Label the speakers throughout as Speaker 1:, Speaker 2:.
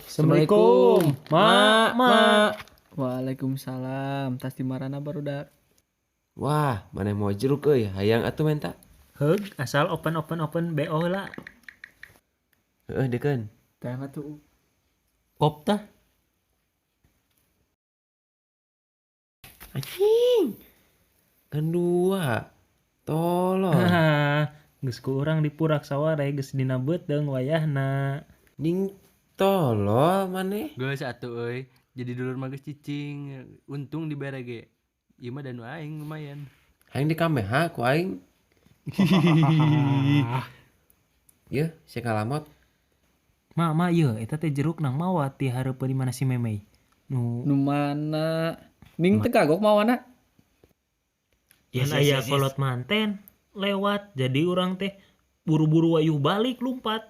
Speaker 1: Assalamualaikum. Ma, ma.
Speaker 2: Waalaikumsalam. Tas di marana barudak?
Speaker 3: Wah, maneh mau jeruk euy, hayang atuh menta.
Speaker 1: Heug, asal open open open BO lah.
Speaker 3: Heeh, deukeun.
Speaker 2: Teh atuh.
Speaker 1: Kop tah.
Speaker 3: Anjing. Kan dua. Tolong.
Speaker 1: Geus ku urang dipurak saware geus dina beuteung wayahna.
Speaker 3: Ning tolol maneh.
Speaker 4: Geus atuh euy, jadi dulur mah geus cicing, untung dibere ge. Ieu mah danu aing lumayan.
Speaker 3: Hayang dikameha ku aing. Yeuh, sia kalamot.
Speaker 1: Ma, ma ieu eta teh jeruk nang mawa ti hareupeun di mana si Memey. Nu
Speaker 2: Nu mana? Ning teu kagok mawana.
Speaker 1: Yes, aya kolot manten lewat jadi urang teh buru-buru wayuh balik lumpat.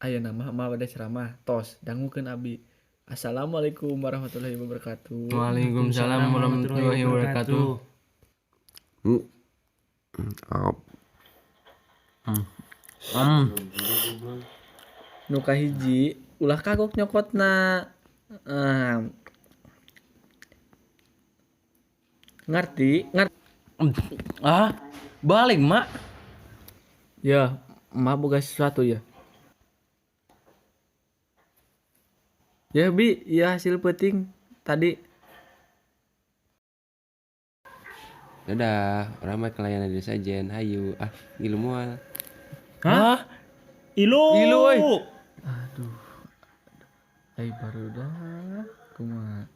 Speaker 2: Ayeuna mah mah bade ceramah tos dangukeun abi. Assalamualaikum warahmatullahi wabarakatuh.
Speaker 4: Waalaikumsalam warahmatullahi wabarakatuh.
Speaker 2: Nu kahiji ulah kagok nyokotna. Ngerti? Ngerti.
Speaker 4: Ah, balik, Mak.
Speaker 2: Ya, Mak boga sesuatu ya. Ya, Bi, ya hasil penting tadi.
Speaker 3: Dadah, urang mah kelayanan desa jen, hayu. Ah, ngilu moal.
Speaker 1: Hah? Ilu.
Speaker 4: Ilu euy.
Speaker 2: Aduh. Ai barudak kumaha.